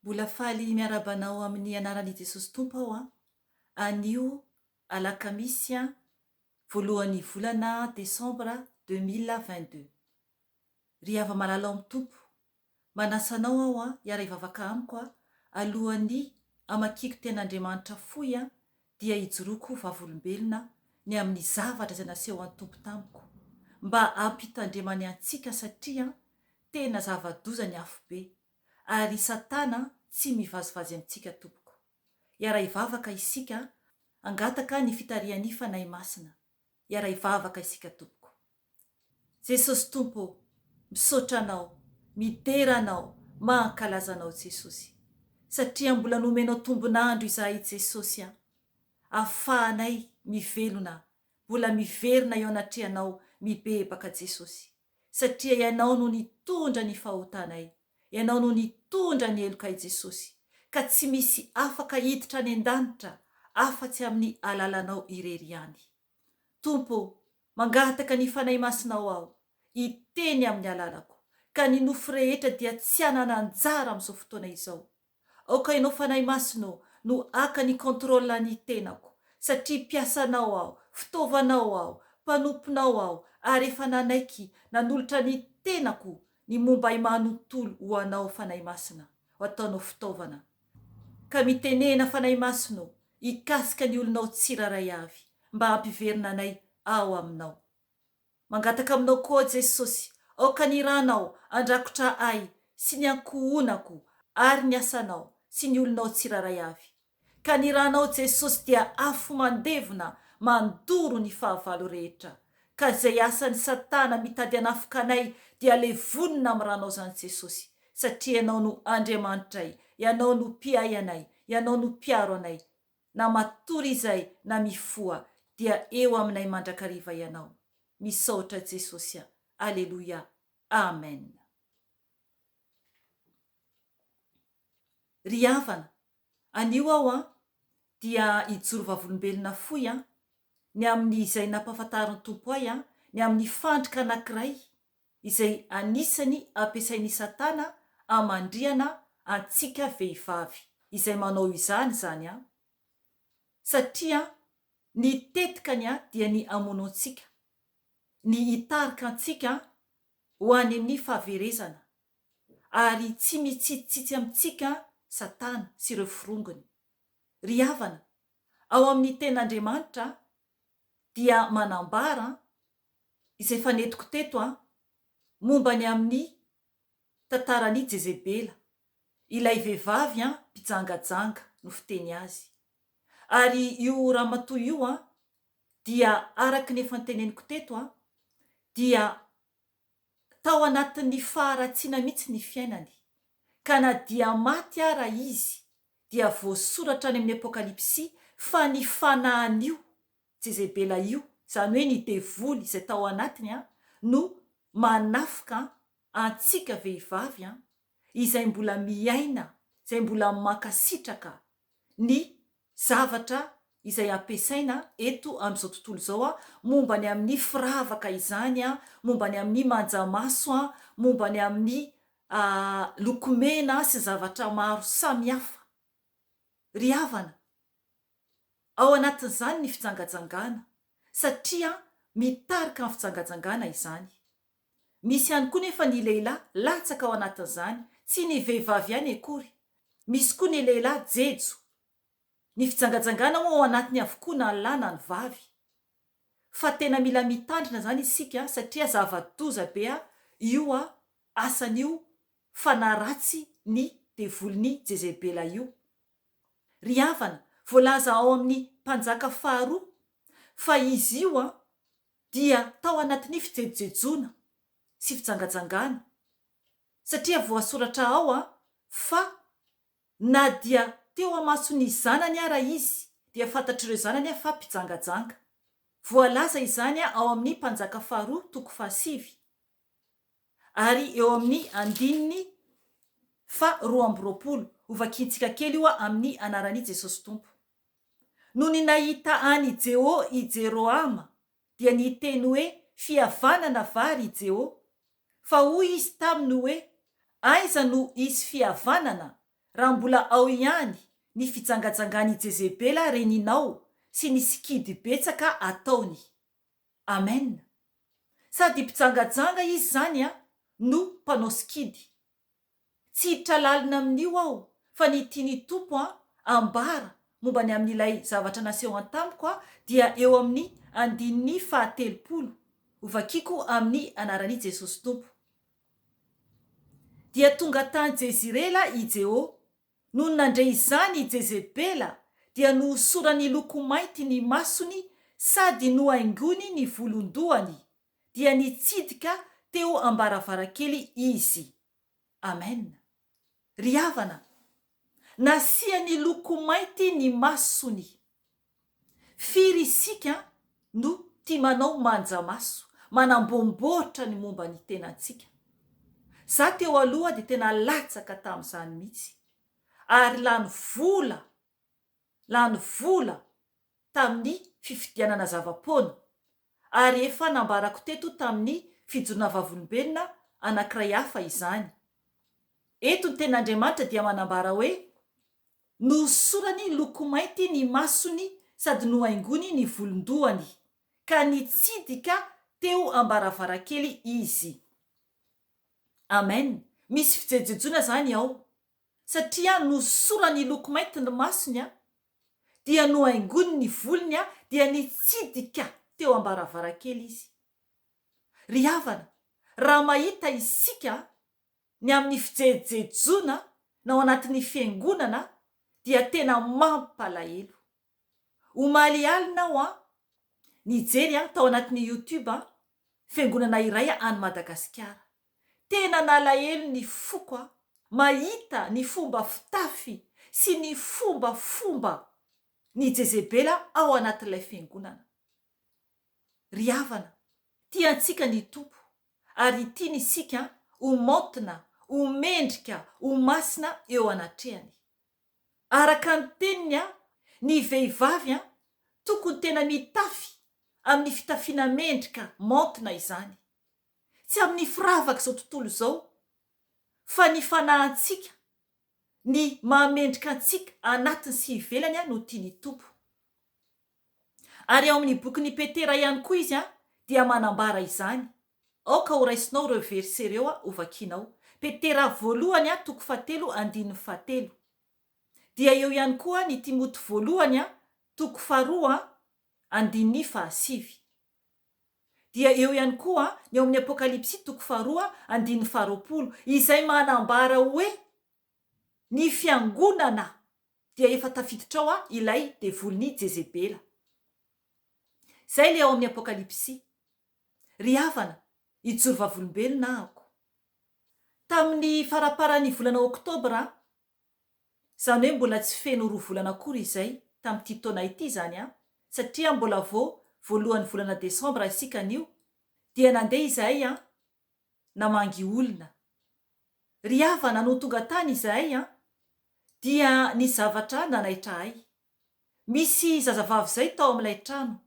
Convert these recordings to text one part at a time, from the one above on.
Mbola faly miarahaba anao amin'ny anaran'i Jesosy Tompo aho an! Anio alakamisy voalohan'ny volana desambra 2022. Ry hava-malala ao amin'ny Tompo, manasa anao aho an hiara-hivavaka amiko an alohan'ny hamakiako tenin'Andriamanitra fohy an dia hijoroako vavolombelona ny amin'ny zavatra izay nasehon'ny Tompo tamiko mba hampitandremany antsika satria tena zava-doza ny afobe ary i satana tsy mivazivazy amintsika tompoko. Hiara-hivavaka isika hangataka ny fitarihan'ny Fanahy Masina. Hiara-hivavaka isika tompoko. Jesosy Tompo ô, misaotra Anao, midera Anao, mankalaza Anao Jesosy. Satria mbola nomenao tombon'andro izahay Jesosy a, afahanay mivelona, mbola miverina eo anatrehanao mibebaka Jesosy. Satria Ianao no nitondra ny fahotanay, Ianao no nitondra ny helokay Jesosy, ka tsy misy afaka hiditra any an-danitra afa-tsy amin'ny alalanao irery ihany. Tompo ô, mangataka ny Fanahy Masinao aho hiteny amin'ny alalako, ka ny nofo rehetra dia tsy hanana anjara amin'izao fotoana izao. Aoka Ianao Fanahy Masina ô no haka ny contrôle ny tenako satria mpiasanao aho, fitaovanao aho, mpanomponao aho ary efa nanaiky nanolotra ny tenako ny momba ahy manontolo ho Anao Fanahy Masina ho ataonao fitaovana. Ka mitenena Fanahy Masina ô hikasika ny olonao tsirairay avy mba hampiverina anay ao Aminao. Mangataka aminao koa Jesosy, aoka ny ranao handrakotra ahy sy ny ankohonako ary ny asanao sy ny olonao tsirairay avy. Ka ny ranao Jesosy dia afo mandevona mandoro ny fahavalo rehetra. Ka izay asan'i satana mitady hanafoka anay dia levonina amin'ny ranao izany Jesosy, satria Ianao no Andriamanitray, Ianao no mpiahy anay, Ianao no mpiaro anay, Na matory izay na mifoha dia eo aminay mandrakariva Ianao. Misaotra Jesosy a. Aleloia. Amen. Ry havana, anio aho an, dia hijoro vavolombelona fohy an, ny amin'ny izay nampahafantarin'ny Tompo ahy an, ny amin'ny fandrika anankiray izay anisany ampiasain'i Satana hamandrihana antsika vehivavy izay manao izany izany an! Satria ny tetikany an dia ny hamono antsika, ny hitarika antsika ho any amin'ny fahaverezana, ary tsy mitsitsitsy amintsika Satana sy ireo forongony. Ry havana, ao amin'ny Tenin'Andriamanitra dia manambara izay efa nentiko teto an, momba ny amin'ny tantaran'i Jezebela, ilay vehivavy an mpijangajanga no fiteny azy. Ary io ramatoa io an, dia araka ny efa noteneniko teto an, dia tao anatin'ny faharatsiana mihitsy ny fiainany, ka na dia maty ara izy dia voasoratra any amin'ny Apokalypsy fa ny fanahin'io Jezebela io, izany hoe ny devoly izay tao anatiny no manafika antsika vehivavy izay mbola miaina, izay mbola mankasitraka ny zavatra izay ampiasaina eto amin'izao tontolo izao momba ny amin'ny firavaka izany, momba ny amin'ny manjamaso, momba ny amin'ny lokomena sy zavatra maro samihafa. Ry havana, Ao anatin'izany ny fijangajangana, satria mitarika amin'ny fijangajangana izany. Misy ihany koa nefa ny lehilahy latsaka ao anatin'izany, tsy ny vehivavy ihany akory. Misy koa ny lehilahy jejo. Ny fijangajangana moa ao anatiny avokoa na ny lahy na ny vavy. Fa tena mila mitandrina izany isika satria zava-doza be io asan'io fanahy ratsy ny devolin'i Jezebela io. Ry havana, voalaza ao amin'ny Mpanjaka faharoa fa izy io dia tao anatin'ny fijejojejoana sy fijangajangana, satria voasoratra ao fa na dia teo amason'ny zanany ara izy dia fantatr'ireo zanany fa mpijangajanga. Voalaza izany ao amin'ny Mpanjaka faharoa toko fahasivy. Ary eo amin'ny andininy faha 22, hovakiantsika kely io amin'ny anaran'i Jesosy Tompo. Nony nahita an'i Jeho i Jerohama, dia niteny hoe, Fihavanana va, ry Jeho? Fa hoy izy taminy hoe, Aiza no hisy fihavanana, raha mbola ao ihany ny fijangajangan' i Jezebela reninao sy ny sikidy betsaka ataony. Amen. Sady mpijangajanga izy izany an, no mpanao sikidy. Tsy hiditra lalina amin'io aho fa ny tian'i Tompo an ambara momba ny amin'ilay zavatra nasehony tamiko an dia eo amin'ny andininy fahatelopolo, hovakiko amin'ny anaran'i Jesosy Tompo. Dia tonga tany Jezirela i Jeho. Nony nandre izany i Jezebela, dia nohosorany loko mainty ny masony sady nohaingoiny ny volon-dohany, dia nitsidika teo am-baravarankely izy. Amen. Ry havana, nasiany loko mainty ny masony. Firy isika no tia manao manja-maso, manamboamboatra ny momba ny tenantsika? Za teo aloha dia tena latsaka tamin'izany mihitsy, ary lany vola, lany vola tamin'ny fifidianana zava-poana, ary efa nambarako teto tamin'ny fijoroana vavolombelona anankiray hafa izany. Eto ny Tenin'Andriamanitra dia manambara hoe, Nohosorany loko mainty ny masony sady nohaingony ny volon-dohany, ka nitsidika teo am-baravarankely izy. Amen! Misy fijejojejoana zany ao, satria nohosorany loko mainty ny masony dia nohaingony ny volony dia nitsidika teo am-baravarankely izy. Ry havana, raha mahita isika ny amin'ny fijejojejoana na ao anatin'ny fiangonana dia tena mampalahelo. Omaly alina aho an, nijery an tao anatin'ny youtube an, fiangonana iray any Madagasikara. Tena nalahelo ny foko an, mahita ny fomba fitafy sy ny fombafomba ny Jezebela ao anatin'ilay fiangonana. Ry havana, tia antsika ny Tompo ary tiany isika ho maotina, ho mendrika, ho masina eo anatrehany. Araka ny teniny, ny vehivavy tokony tena mitafy amin'ny fitafiana mendrika, maotina izany. Tsy amin'ny firavak'izao tontolo izao, fa ny fanahintsika, ny maha-mendrika antsika anatiny sy ivelany no tian'ny Tompo. Ary ao amin'ny bokin'i Petera ihany koa izy dia manambara izany. Aoka ho raisinao ireo verset ireo hovakianao. Petera voalohany toko fahatelo andininy fahatelo. Dia eo ihany koa ny Timoty voalohany toko faharoa andininy fahasivy. Dia eo ihany koa ny ao amin'ny Apokalypsy toko faharoa andininy faharoapolo izay manambara hoe ny fiangonana dia efa tafiditra ao ilay devolin'i Jezebela. Izay ilay ao amin'ny Apokalypsy. Ry havana, hijoro vavolombelona ahako. Tamin'ny faramparan'ny volana oktobra, izany hoe mbola tsy feno roa volana akory izay, tamin'ity taona ity izany an, satria mbola vao voalohan'ny volana desambra isika anio, dia nandeha izahay an, namangy olona. Ry havana nony tonga tany izahay an, dia nisy zavatra nanaitra ahy. Misy zazavavy izay tao amin'ilay trano.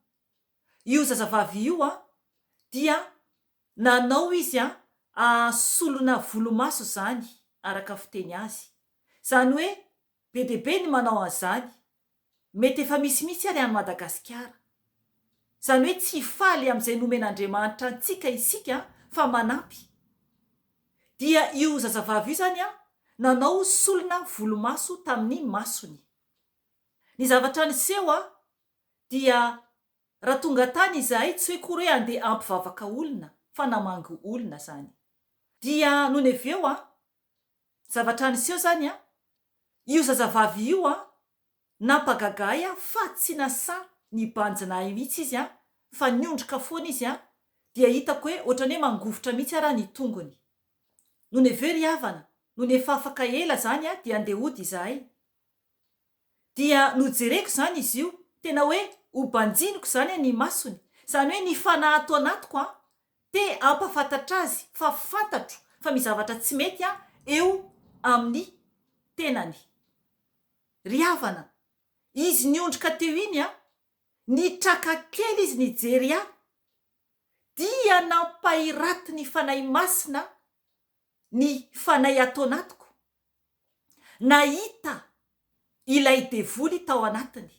Io zazavavy io an, dia nanao izy an, solona volomaso izany araka ny fiteny azy. Izany hoe Be dia be ny manao an'izany. Mety efa misy mihitsy ary any Madagasikara. Izany hoe tsy hifaly amin'izay nomen'Andriamanitra antsika isika fa manampy. Dia io zazavavy io izany an, nanao solona volomaso tamin'ny masony. Ny zavatra niseho an, dia raha tonga tany izahay tsy hoe akory hoe handeha hampivavaka olona fa namangy olona izany. Dia nony avy eo an, Zavatra niseho zany an, io zazavavy io an, nampagaga ahy an fa tsy nasahy nibanjina ahy mihitsy izy an, fa niondrika foana izy an, dia hitako hoe ohatrany hoe mangovitra mihitsy ara ny tongony. Nony avy eo ry havana, nony efa afaka ela zany an dia andeha hody izahay. Dia nojereko izany izy io, tena hoe ho banjiniko izany ny masony, izany hoe ny fanahy ato anatiko an, te hampafantatra azy fa fantatro fa misy zavatra tsy mety an eo amin'ny tenany. Ry havana, izy niondrika teo iny an, nitraka kely izy nijery ahy, dia nampahiraty ny Fanahy Masina ny fanahy ato anatiko. Nahita ilay devoly tao anatiny.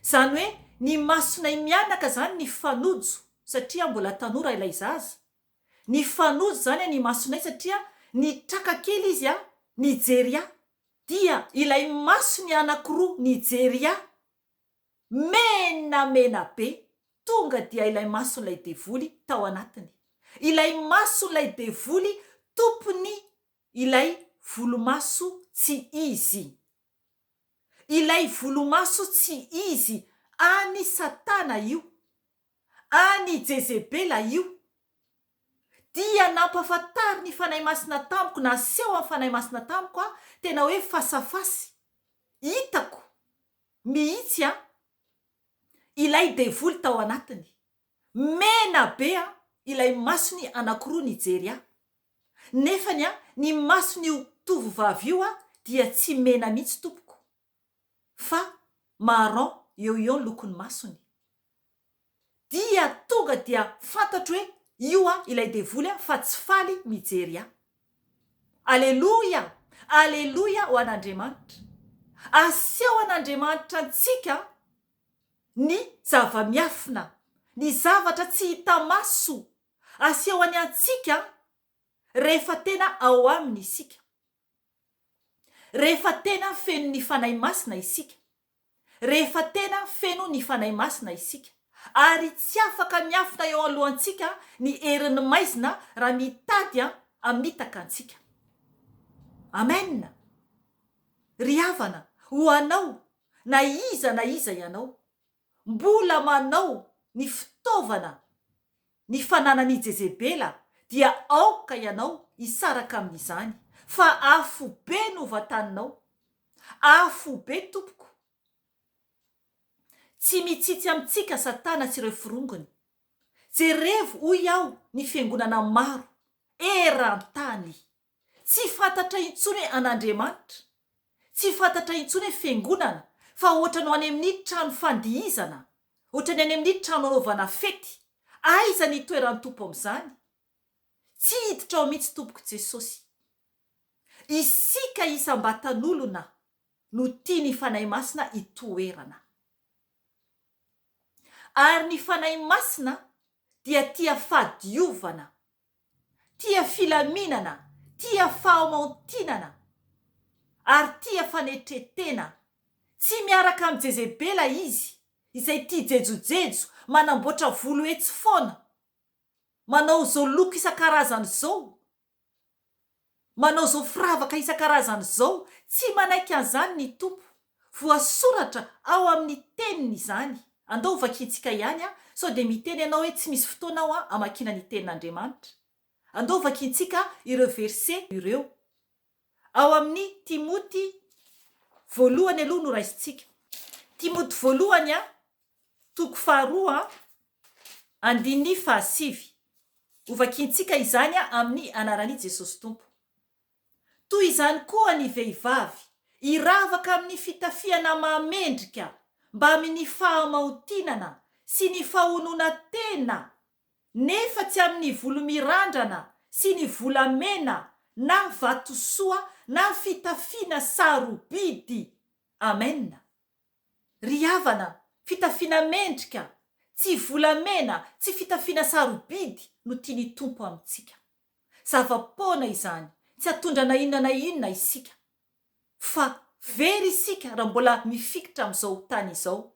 Izany hoe ny masonay mianaka izany nifanojo satria mbola tanora ilay zaza. Nifanojo izany ny masonay satria nitraka kely izy nijery ahy. Dia ilay masony anankiroa nijery ahy menamena be, tonga dia ilay mason'ilay devoly tao anatiny. Ilay mason'ilay devoly tompony ilay volomaso tsy izy. Ilay volomaso tsy izy any satana io, any jezebela io. Dia nampafantarin'ny Fanahy Masina tamiko, naseho an'ny Fanahy Masina tamiko aho, tena hoe face à face, hitako mihitsy an, ilay devoly tao anatiny. Mena be an, ilay masony anankiroa nijery ahy. Nefany an, ny mason'io tovovavy io an, dia tsy mena mihitsy tompoko, fa marron eo eo ny lokon'ny masony. Dia tonga dia fantatro hoe io an ilay devoly an fa tsy faly mijery ahy. Aleloia! Aleloia ho an'Andriamanitra! Aseho an'Andriamanitra antsika ny zava-miafina, ny zavatra tsy hita maso, asehony antsika rehefa tena ao Aminy isika. Rehefa tena feno ny Fanahy Masina isika. Rehefa tena feno ny Fanahy Masina isika. Ary tsy afaka miafina eo anoloantsika ny herin'ny maizina raha mitady hamitaka antsika. Amen! Ry havana, ho anao, na iza na iza ianao, mbola manao ny fitaovana ny fananan'i Jezebela dia aoka ianao hisaraka amin'izany fa afobe no vantaninao. Afobe tompoko. Tsy mitsitsy amintsika satana sy ireo forongony. Jerevo hoy aho ny fiangonana maro eran-tany. Tsy fantatra intsony hoe an'Andriamanitra, tsy fantatra intsony hoe fiangonana fa ohatrany ho any amin'ny trano fandihizana, ohatrany any amin'ny trano anaovana fety. Aiza ny toeran'ny Tompo amin'izany? Tsy hiditra ao mihitsy tompoko Jesosy. Isika isam-batan'olona no tian'ny Fanahy Masina hitoerana. Ary ny Fanahy Masina dia tia fahadiovana. tia filaminana, tia fahamaontinana, ary tia fanetren-tena. Tsy miaraka amin'i Jezebela izy, izay tia jejojejo, manamboatra volo etsy foana, manao izao loko isan-karazany izao, manao izao firavaka isan-karazany izao. Tsy manaiky an'izany ny Tompo. Voasoratra ao amin'ny Teniny izany. Andao hovakiantsika ihany an, sao dia miteny ianao hoe tsy misy fotoana aho hamakiana ny Tenin'Andriamanitra. Andao hovakiantsika ireo versets ireo. Ao amin'ny Timoty voalohany aloha no raisintsika. Timoty voalohany an, toko faharoa andininy fahasivy. Hovakiantsika izany amin'ny anaran'i Jesosy Tompo. Toy izany koa ny vehivavy, hiravaka amin'ny fitafiana mahamendrika mbamin'ny fahamaotinana sy ny fahononan-tena, nefa tsy amin'ny volo mirandrana sy ny volamena na vatosoa na fitafiana sarobidy. Amen. Ry havana, fitafiana mendrika, tsy volamena, tsy fitafiana sarobidy no tian'ny Tompo amintsika. Zava-poana izany, tsy hatondra na inona na inona isika. Fa very isika raha mbola mifikitra amin'izao tany izao,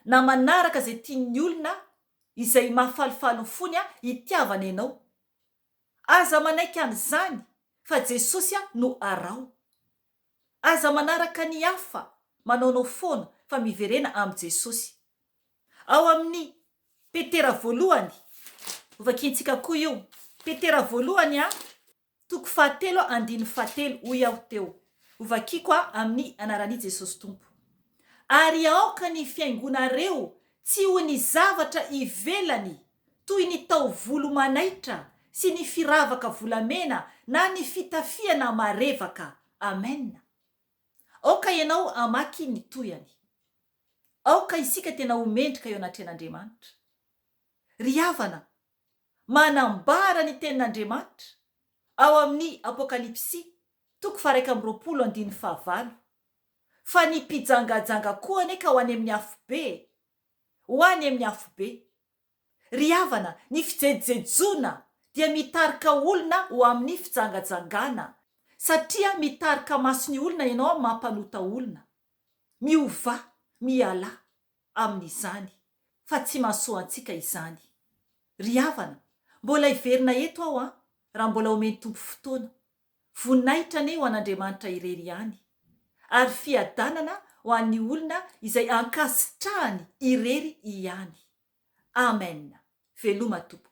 na manaraka izay tian'ny olona, izay mahafalifaly ny fony hitiavany anao. Aza manaiky an'izany fa Jesosy no araho. Aza manaraka ny hafa manaonao foana fa miverena amin'i Jesosy. Ao amin'ny Petera voalohany, hovakiantsika koa io, Petera voalohany a, toko fahatelo andininy fahatelo, hoy aho teo, hovakiko a amin'ny anaran'i Jesosy Tompo. Ary aoka ny fihaingonareo tsy ho ny zavatra ivelany toy ny taovolo manaitra sy ny firavaka volamena na ny fitafiana marevaka. Amen. Aoka ianao hamaky ny tohiny. Aoka isika tena ho mendrika eo anatrehan'Andriamanitra. Ry havana, manambara ny Tenin'Andriamanitra ao amin'ny Apokalypsy, toko faha-21 andininy fahavalo, Fa ny mpijangajanga koa anie ka ho any amin'ny afobe e! Ho any amin'ny afobe. Ry havana, ny fijejojejoana dia mitarika olona ho amin'ny fijangajangana, satria mitarika maso ny olona ianao amin'ny maha mpanota olona. Miovà, mialà amin'izany, fa tsy mahasoa antsika izany. Ry havana, mbola hiverina eto aho an, raha mbola omen'ny Tompo fotoana. Voninahitra anie ho an'Andriamanitra irery ihany, ary fiadanana ho an'ny olona izay ankasitrahany irery ihany. Amen. Veloma tompoko.